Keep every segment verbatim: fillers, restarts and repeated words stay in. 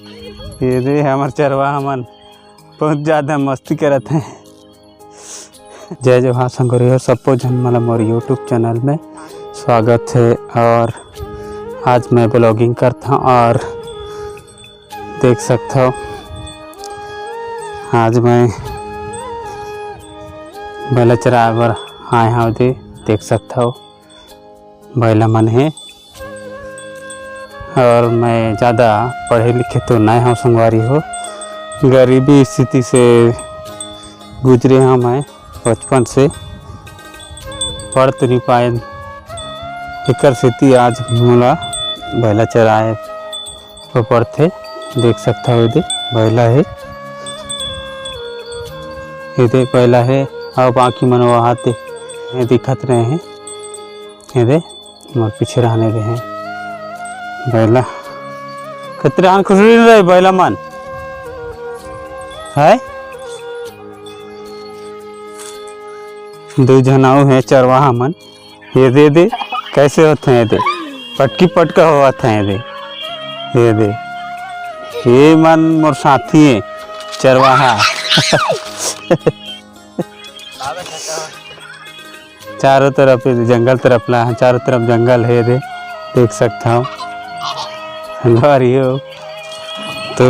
ये दे हमर चरवाहा मन बहुत ज्यादा मस्ती करत हे। जय जोहार संगवारी हो, सबो झन मन ला मोर YouTube चैनल में स्वागत हे। और आज मैं vlogging करत हव और देख सकत हव, आज मैं बैला चराए बर आए हव। दे देख सकत हव, बैला मन हे। और मैं ज्यादा पढ़े लिखे तो नइ हव संगवारी हो, गरीबी स्थिति से गुजरे हव मैं बचपन से, पढ़ तो नइ पाएन, एकर सेती आज मोला बैला चराए बर पड़थे। देख सकत हव, ये दे बैला हे, ये दे बैला हे, अउ बाकी मन वो हाथ दे, ये दिखत रहे हे, ये दे मोर पीछे रहने दे हे बैला। कतरे आन खुसरी रहे बैला मन, है दू झन अउ हे चरवाहा मन। ये दे, दे, कैसे होत हे ये दे, पटकी पटका होवत हे ये दे, ये दे, ये मन मोर साथी हे चरवाहा। चारों तरफ ये दे, जंगल तरफ ला, चारों तरफ जंगल हे ये दे, देख सकत हव संगवारी हो। तो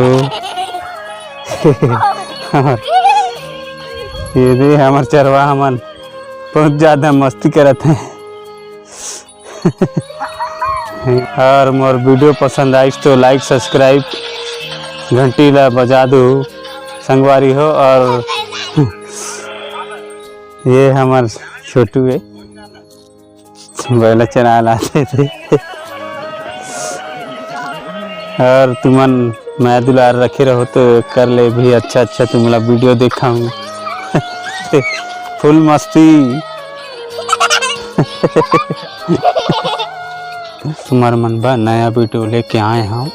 ये दे हमर चरवाहा मन बहुत ज्यादा मस्ती करत हे। और मोर video पसंद आइस तो like, subscribe, घंटी ला बजा दू संगवारी हो। और ये हमर छोटू हे, बैला चराए ला आथे। और तुमन मया दुलार रखे रहो तो कर ले भी अच्छा अच्छा तुमला video देखाहूँ। Full मस्ती। तुमर मन बर नया video लेके आए हव।